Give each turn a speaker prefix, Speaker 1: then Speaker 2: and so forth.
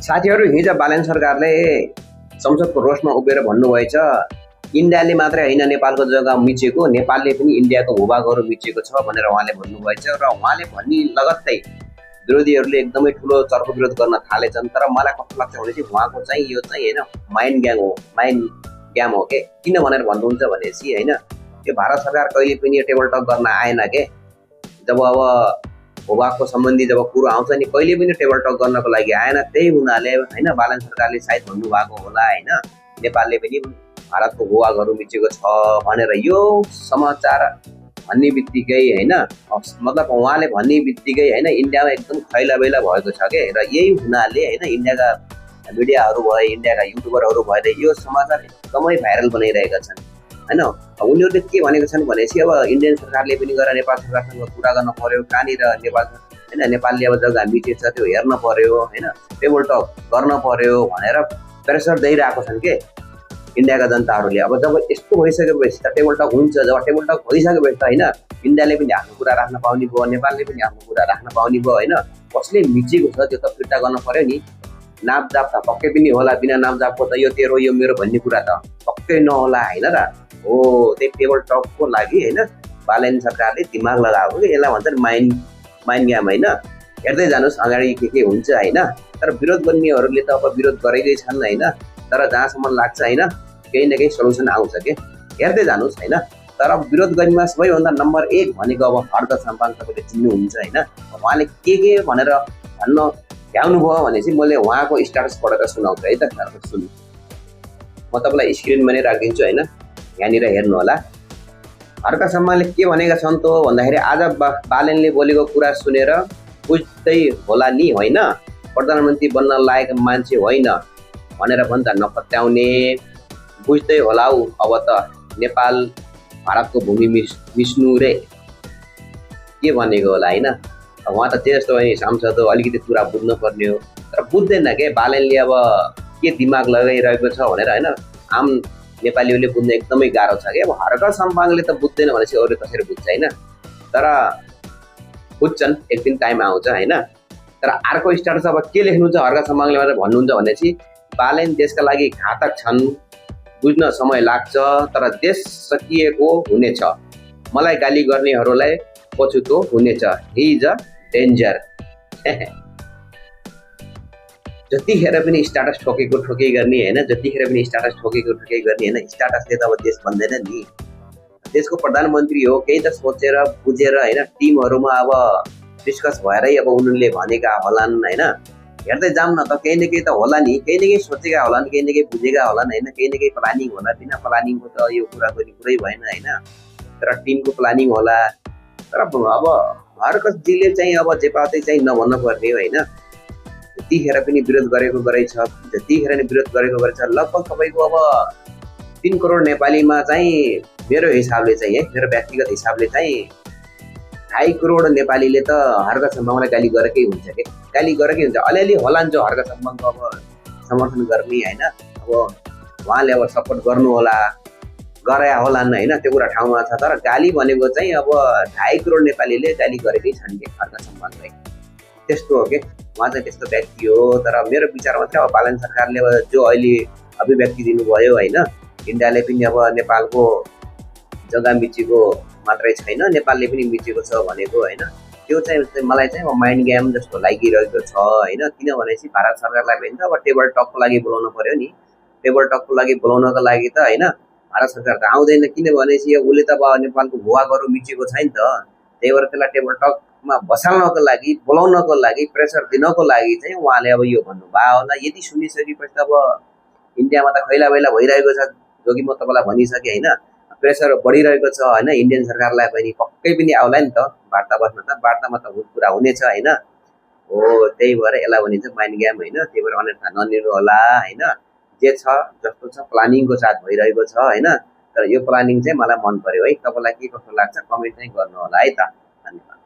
Speaker 1: साथीहरू, हिजो बालेन सरकारले संसदको रोस्टमा उभिएर भन्नुभएछ इन्डियाले मात्रै होइन नेपालको जग्गा मिचेको, नेपालले पनि इन्डियाको भूभागहरू मिचेको छ भनेर उहाँले भन्नुभएछ। र उहाँले भन्ने लगत्तै विरोधीहरूले एकदमै ठुलो चर्को विरोध गर्न थालेछन्। तर मलाई कस्तो लाग्छ भने चाहिँ उहाँको चाहिँ यो चाहिँ होइन माइन्ड गेम हो के। किन भनेर भन्नुहुन्छ भनेपछि होइन, यो भारत सरकार कहिले पनि टेबल टक गर्न आएन के। जब अब भूभागको सम्बन्धी जब कुरो आउँछ नि, कहिले पनि टेबल टक गर्नको लागि आएन। त्यही हुनाले होइन बालेन सरकारले सायद भन्नुभएको होला होइन, नेपालले पनि भारतको भूभागहरू मिचेको छ भनेर। यो समाचार भन्ने बित्तिकै होइन, मतलब उहाँले भन्ने बित्तिकै होइन इन्डियामा एकदम खैलाबैला भएको छ के। र यही हुनाले होइन इन्डियाका मिडियाहरू भए, इन्डियाका युट्युबरहरू भएर यो समाचार एकदमै भाइरल बनाइरहेका छन् होइन। उनीहरूले के भनेको छन् भनेपछि अब इन्डियन सरकारले पनि गएर नेपाल सरकारसँग कुरा गर्न पर्यो, कहाँनिर नेपाल होइन नेपालले अब जग्गा मिचेछ त्यो हेर्न पर्यो होइन, टेबल टक गर्न पर्यो भनेर प्रेसर दिइरहेको छन् के इन्डियाका जनताहरूले। अब जब यस्तो भइसकेपछि त टेबल टक हुन्छ। जब टेबल टक भइसकेपछि त होइन इन्डियाले पनि आफ्नो कुरा राख्न पाउने भयो, नेपालले पनि आफ्नो कुरा राख्न पाउने भयो होइन। कसले मिचेको छ त्यो त फिर्ता गर्न पर्यो नि। नापजाप त पक्कै पनि होला, बिना नापजापको त यो तेरो यो मेरो भन्ने कुरा त पक्कै नहोला होइन र। हो, त्यही टेबल टकको लागि होइन बालेन सरकारले दिमाग लगाएको कि यसलाई भन्छन् माइन्ड गेम होइन। हेर्दै जानुहोस् अगाडि के हुन्छ होइन। तर विरोध गर्नेहरूले त अब विरोध गरेकै छन् होइन। तर जहाँसम्म लाग्छ होइन केही न केही सल्युसन आउँछ कि, हेर्दै जानुहोस् होइन। तर विरोध गर्नेमा सबैभन्दा नम्बर 1 भनेको अब हर्क साम्पाङ तपाईँले चिन्नुहुन्छ होइन। उहाँले के भनेर भन्न भ्याउनु भयो भने चाहिँ मैले उहाँको स्ट्याटस पढेर सुनाउँछु है त। सुन्नु, म तपाईँलाई स्क्रिनमा नै राखिदिन्छु होइन, यहाँनिर हेर्नु होला। हर्क साम्पाङले के भनेका छन् त भन्दाखेरि आज बालेनले बोलेको कुरा सुनेर बुझ्दै होला नि होइन, प्रधानमन्त्री बन्न लायक मान्छे होइन भनेर भन्छ नपत्याउने। बुझ्दै होला अब त नेपाल भारतको भूमि मिच्नु रे, के भनेको होला होइन। उहाँ त त्यस्तो होइन सांसद हो, अलिकति कुरा बुझ्नु पर्ने हो। तर बुझ्दैन के बालेनले अब के दिमाग लगाइरहेको छ भनेर होइन। आम नेपालीहरूले बुझ्न एकदमै गाह्रो छ कि। अब हर्क साम्पाङले त बुझ्दैन भनेपछि अरूले कसरी बुझ्छ होइन। तर बुझ्छन्, एक दिन टाइम आउँछ होइन। तर अर्को स्ट्याटस अब के लेख्नुहुन्छ हर्क साम्पाङले मात्रै भन्नुहुन्छ भनेपछि बालेन देशका लागि घातक छन्, बुझ्न समय लाग्छ तर देश सकिएको हुनेछ। मलाई गाली गर्नेहरूलाई पछुतो हुनेछ। He is a danger. जतिखेर पनि स्ट्याटस ठोकै गर्ने होइन, जतिखेर पनि स्ट्याटस ठोकै गर्ने होइन। स्ट्याटसले त अब देश बन्दैन नि। देशको प्रधानमन्त्री हो, केही त सोचेर बुझेर होइन टिमहरूमा अब डिस्कस भएरै अब उनीहरूले भनेका होलान् होइन। हेर्दै जाऊँ न त, केही न केही त होला नि, केही न केही सोचेका होलान्, केही न केही बुझेका होलान् होइन। केही न केही प्लानिङ होला, बिना प्लानिङको त यो कुरा गर्ने कुरै भएन होइन। तर टिमको प्लानिङ होला। तर अब हर्कजीले चाहिँ अब जे पाउँदै चाहिँ नभन्न पर्ने हो होइन। जतिखेर पनि विरोध गरेको गरेछ, जतिखेर पनि विरोध गरेको गरेछ। लगभग तपाईँको अब 3 करोड नेपालीमा चाहिँ मेरो हिसाबले चाहिँ है, मेरो व्यक्तिगत हिसाबले चाहिँ 2.5 करोड नेपालीले त हर्क साम्पाङलाई गाली गरेकै हुन्छ कि, गाली गरेकै हुन्छ। अलिअलि होलान् जो हर्क साम्पाङको अब समर्थन गर्ने होइन, अब उहाँले अब सपोर्ट गर्नु होला, गरे होलान् होइन, त्यो कुरा ठाउँमा छ। तर गाली भनेको चाहिँ अब 2.5 करोड नेपालीले गाली गरेकै छन् कि हर्क साम्पाङलाई। त्यस्तो हो कि, उहाँ चाहिँ त्यस्तो व्यक्ति हो। तर मेरो विचारमा चाहिँ अब बालेन सरकारले जो अहिले अभिव्यक्ति दिनुभयो होइन, इन्डियाले पनि अब नेपालको जग्गा मिचेको मात्रै छैन, नेपालले पनि मिचेको छ भनेको होइन, त्यो चाहिँ मलाई चाहिँ अब माइन्ड गेम जस्तो लागिरहेको छ होइन। किनभनेपछि भारत सरकारलाई पनि त अब टेबल टकको लागि बोलाउनु पर्यो नि। टेबल टकको लागि बोलाउनको लागि त होइन भारत सरकार त आउँदैन, किनभनेपछि उसले त अब नेपालको भूभागहरू मिचेको छैन त। त्यही भएर त्यसलाई टेबल टकमा बसाल्नको लागि, बोलाउनको लागि, प्रेसर दिनको लागि चाहिँ उहाँले अब यो भन्नुभयो होला। यदि सुनिसकेपछि त अब इन्डियामा त खैलाबैला भइरहेको छ, जो कि म तपाईँलाई भनिसकेँ होइन। प्रेसर बढिरहेको छ होइन, इन्डियन सरकारलाई पनि पक्कै पनि आउला नि त वार्ता बस्न, त वार्तामा त कुरा हुनेछ होइन। हो, त्यही भएर यसलाई भनिन्छ माइन्ड गेम होइन। त्यही भएर अन्यथा नलिनु होला होइन। जे छ जस्तो छ प्लानिङको साथ भइरहेको छ होइन। तर यो प्लानिङ चाहिँ मलाई मन पर्यो है। तपाईँलाई के कस्तो लाग्छ कमेन्ट चाहिँ गर्नु होला है त। धन्यवाद।